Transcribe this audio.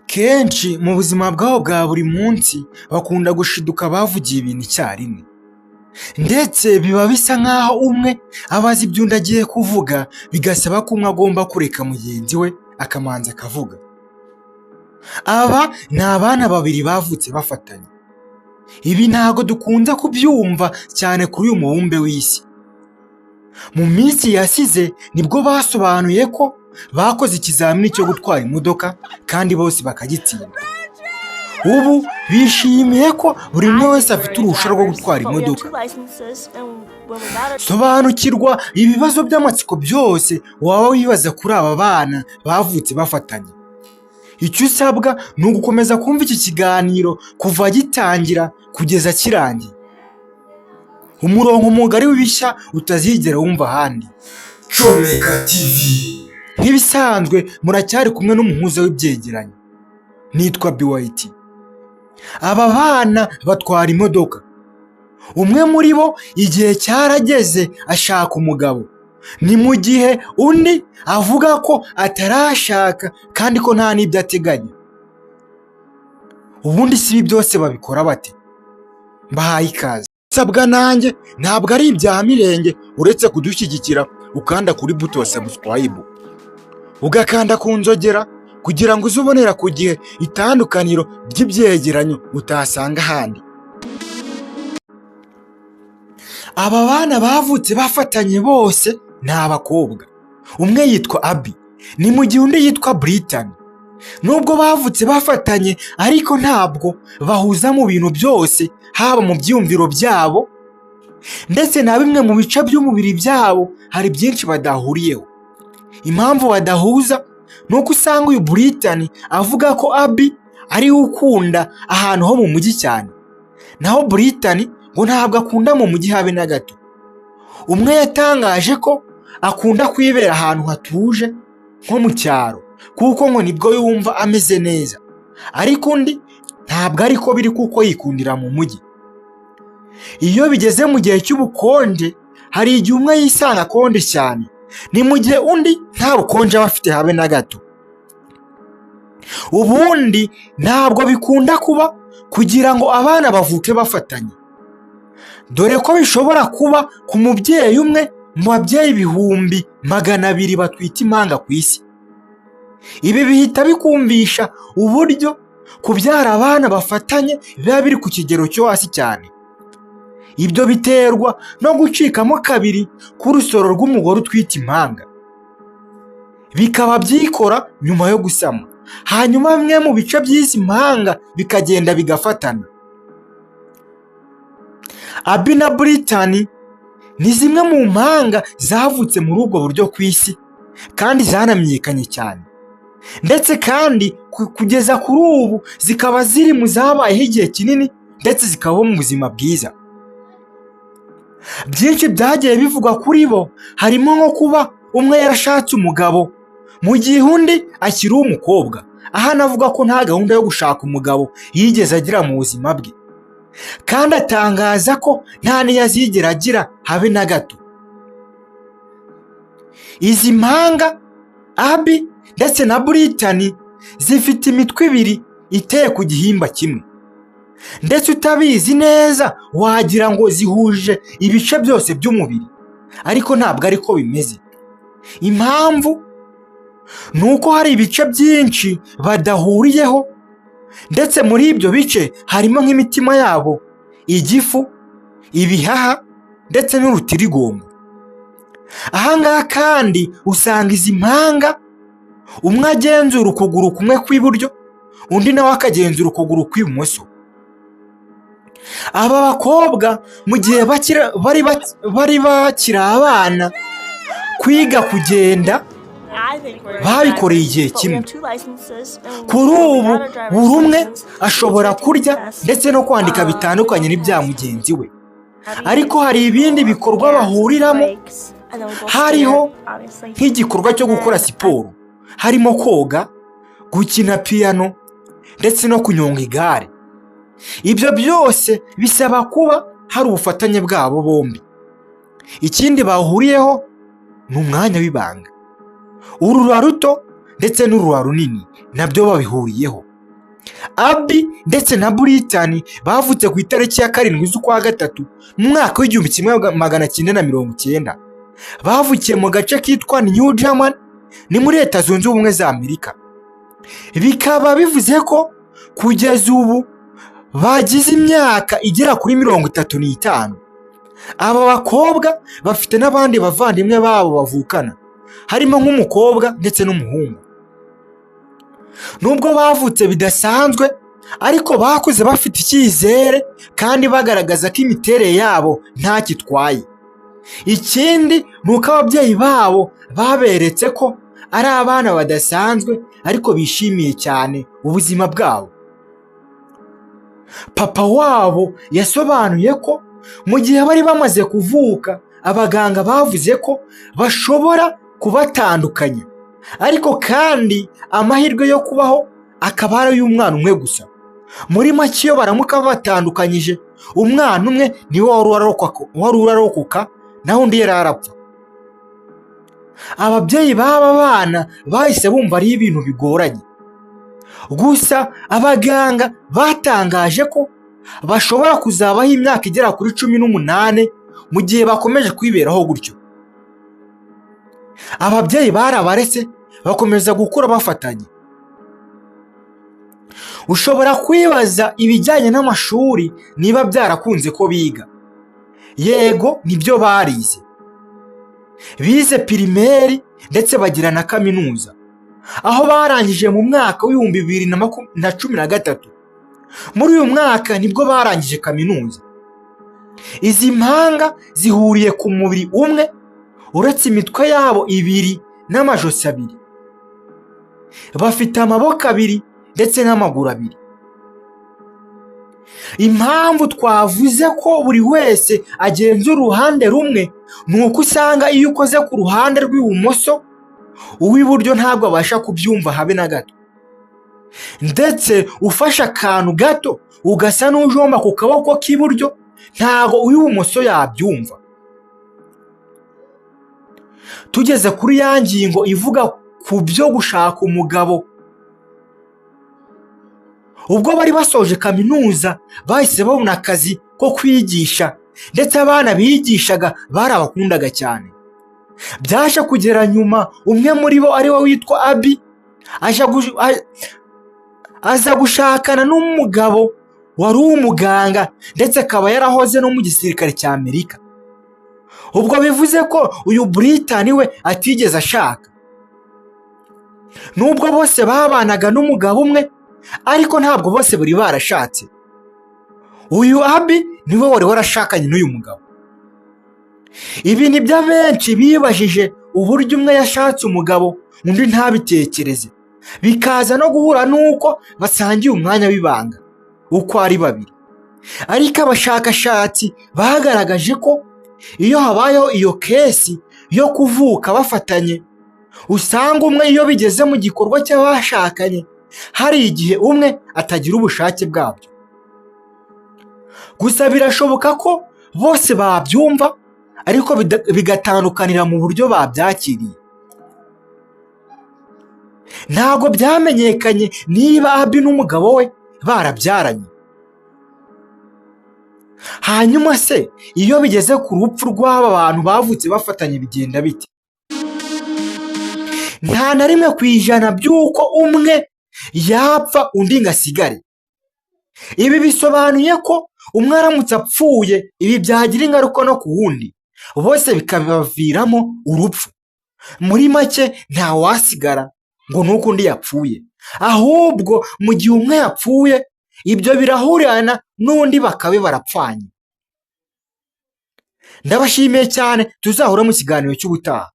Kenshi mu buzima bwabo bwa buri munsi bakunda gushiduka bavugiye ibintu icyarimwe, ndetse biba bisa nk'aho umwe aba azi ibyo undi agiye kuvuga, bigasaba ko umwe agomba kureka mugenzi we akamanza akavuga. Aba ni abana babiri bavutse bafatanye. Ibi ntabwo dukunze kubyumva cyane kuri uyu mubumbe w'isi. Mu minsi yashize nibwo basobanuye ko bakoze ikizamini cyo gutwara imodoka kandi bose bakagitsinda. Ubu bishimiye ko buri umwe wese afite uruhushya rwo gutwara imodoka. Sobanukirwa ibibazo by'amatsiko byose waba wibaza kuri aba bana bavutse bafatanye. Icyo usabwa ni ugukomeza kumva iki kiganiro kuva gitangira kugeza kirangiye. Umurongo mugari w'ibishya utazigera wumva ahandi. Comeka TV. Nk'ibisanzwe muracyari kumwe n'umuhuza w'ibyegeranyo. Nitwa BYT. Aba bana batwara imodoka. Umwe muri bo igihe cyarageze ashaka umugabo. Ni mu gihe undi avuga ko atarashaka kandi ko nta n'ibyo ateganya. Ubundi si ibi byose babikora bate? Mbahaye ikaze. Sabwa nanjye ntabwo ari ibya mirenge, uretse kudushyigikira ukanda kuri buto ya subscribe, ugakanda ku nzogera kugira ngo uze ubonera ku gihe itandukaniro ry'ibyegeranyo utasanga ahandi. Aba bana bavutse bafatanye bose ni abakobwa. Umwe yitwa Abby, ni mu gihe undi yitwa Brittany. Nubwo bavutse bafatanye ariko ntabwo bahuza mu bintu byose, haba mu byiyumviro byabo ndetse na bimwe mu bice by'umubiri byabo, hari byinshi badahuriyeho. Impamvu badahuza ni uko usanga uyu Brittany avuga ko Abby ariwe ukunda ahantu ho mu mujyi cyane, naho Brittany ngo ntabwo akunda mu mujyi habe na gato. Umwe yatangaje ko akunda kwibera ahantu hatuje nko mu cyaro, kuko ngo nibwo yumva ameze neza, ariko undi ntabwo ariko biri kuko yikundira mu mujyi. Iyo bigeze mu gihe cy'ubukonje hari igihe umwe yisanga akonje cyane, ni mu gihe undi nta bukonje aba afite habe na gato. Ubundi ntabwo bikunda kuba kugira ngo abana bavuke bafatanye, dore ko bishobora kuba ku mubyeyi umwe mu babyeyi 200,000 batwite impanga ku isi. Ibi bihita bikumvisha uburyo kubyara abana bafatanye biba biri ku kigero cyo hasi cyane. Ibyo biterwa no gucikamo kabiri k'urusoro rw'umugore utwite impanga, bikaba byikora nyuma yo gusama, hanyuma bimwe mu bice by'izi mpanga bikagenda bigafatana. Abby na Brittany ni zimwe mu mpanga zavutse muri ubwo buryo ku isi kandi zanamenyekanye cyane, ndetse kandi kugeza kuri ubu zikaba ziri mu zabayeho igihe kinini ndetse zikabaho mu buzima bwiza. Byinshi byagiye bivugwa kuri bo, harimo nko kuba umwe yarashatse umugabo mu gihe undi akiri umukobwa, aho anavuga ko nta gahunda yo gushaka umugabo yigeze agira mu buzima bwe, kandi atangaza ko nta n'iyo azigera agira habe na gato. Izi mpanga Abby ndetse na Brittany zifite imitwe ibiri iteye ku gihimba kimwe, ndetse utabizi neza wagira ngo zihuje ibice byose by'umubiri, ariko ntabwo ariko bimeze. Impamvu ni uko hari ibice byinshi badahuriyeho, ndetse muri ibyo bice harimo nk'imitima yabo, igifu, ibihaha ndetse n'urutirigongo. Aha ngaha kandi usanga izi mpanga umwe agenzura ukuguru kumwe kw'iburyo, undi nawe akagenzura ukuguru kw'ibumoso. Aba bakobwa mu gihe bari bakiri abana, kwiga kugenda babikoreye igihe kimwe. Kuri ubu buri umwe ashobora kurya ndetse no kwandika bitandukanye n'ibya mugenzi we, ariko hari ibindi bikorwa bahuriramo, hariho nk'igikorwa cyo gukora siporo, harimo koga, gukina piyano ndetse no kunyonga igare. Ibyo byose bisaba kuba hari ubufatanye bwabo bombi. Ikindi bahuriyeho ni umwanya w'ibanga, urura ruto ndetse n'umwanya w'ibanga. ndetse n'urura runini nabyo babihuriyeho. Abby ndetse na Brittany bavutse ku itariki ya 7 z'ukwa gatatu mu mwaka w'1990. Bavukiye mu gace kitwa New Germany, ni muri Leta Zunze Ubumwe za Amerika. Bikaba bivuze ko kugeza ubu bagize imyaka igera kuri 35. Aba bakobwa bafite n'abandi bavandimwe babo bavukana, harimo nk'umukobwa ndetse n'umuhungu. Nubwo bavutse bidasanzwe, ariko bakuze bafite icyizere kandi bagaragaza ko imiterere yabo ntacyo itwaye. Ikindi ni uko ababyeyi babo baberetse ko ari abana badasanzwe, ariko bishimiye cyane ubuzima bwabo. Papa wabo yasobanuye ko mu gihe bari bamaze kuvuka, abaganga bavuze ko bashobora kubatandukanya, ariko kandi amahirwe yo kubaho akaba ari ay'umwana umwe gusa. Muri make, iyo baramuka babatandukanyije, umwana umwe niwe wari urarokoka, naho undi yari arapfa. Ababyeyi b'aba bana bahise bumva ari ibintu bigoranye. Gusa abaganga batangaje ko bashobora kuzabaho imyaka igera kuri 18 mu gihe bakomeje kwiberaho gutyo. Ababyeyi barabaretse bakomeza gukura bafatanye. Ushobora kwibaza ibijyanye n'amashuri, niba byarakunze ko biga. Yego, nibyo, barize. Bize primaire ndetse bagira na kaminuza, aho barangije mu mwaka w'2013. Muri uyu mwaka nibwo barangije kaminuza. Izi mpanga zihuriye ku mubiri umwe, uretse imitwe yabo ibiri n'amajosi abiri. Bafite amaboko abiri ndetse n'amaguru abiri. Impamvu twavuze ko buri wese agenzura uruhande rumwe ni uko usanga iyo ukoze ku ruhande rw'ibumoso, uw'iburyo ntabwo abasha kubyumva habe na gato. Ndetse ufashe akantu gato ugasa n'ujomba ku kaboko k'iburyo, ntabwo uw'ibumoso yabyumva. Tugeze kuri ya ngingo ivuga ku byo gushaka umugabo. Ubwo bari basoje kaminuza, bahise babona akazi ko kwigisha, ndetse abana bigishaga barabakundaga cyane. Byaje kugera nyuma umwe muri bo, ari we witwa Abby, aza gushakana n'umugabo wari umuganga, ndetse akaba yarahoze no mu gisirikare cya Amerika. Ubwo bivuze ko uyu Brittany we atigeze ashaka. Nubwo bose babanaga n'umugabo umwe, ariko ntabwo bose bari barashatse. Uyu Abby niwe wari warashakanye n'uyu mugabo. Ibi ni byo abenshi bibajije, uburyo umwe yashatse umugabo undi ntabitekereze, bikaza no guhura n'uko basangiye umwanya w'ibanga uko ari babiri. Ariko abashakashatsi bagaragaje ko iyo habayeho iyo case yo kuvuka bafatanye, usanga umwe, iyo bigeze mu gikorwa cy'abashakanye, hari igihe umwe atagira ubushake bwabyo. Gusa birashoboka ko bose babyumva, ariko bigatandukanira mu buryo babyakiriye. Ntabwo byamenyekanye niba Abby n'umugabo we barabyaranye. Hanyuma se iyo bigeze ku rupfu rw'aba bantu bavutse bafatanye, bigenda bite? Nta na 1% by'uko umwe yapfa undi ngo asigare. Ibi bisobanuye ko umwe aramutse apfuye, ibi byagira ingaruka no ku wundi, bose bikabaviramo urupfu. Muri make, ntawasigara ngo ni uko undi yapfuye, ahubwo mu gihe umwe yapfuye, ibyo birahurirana n'undi bakabe barapfanye. Ndabashimiye cyane, tuzahura mu kiganiro cy'ubutaha.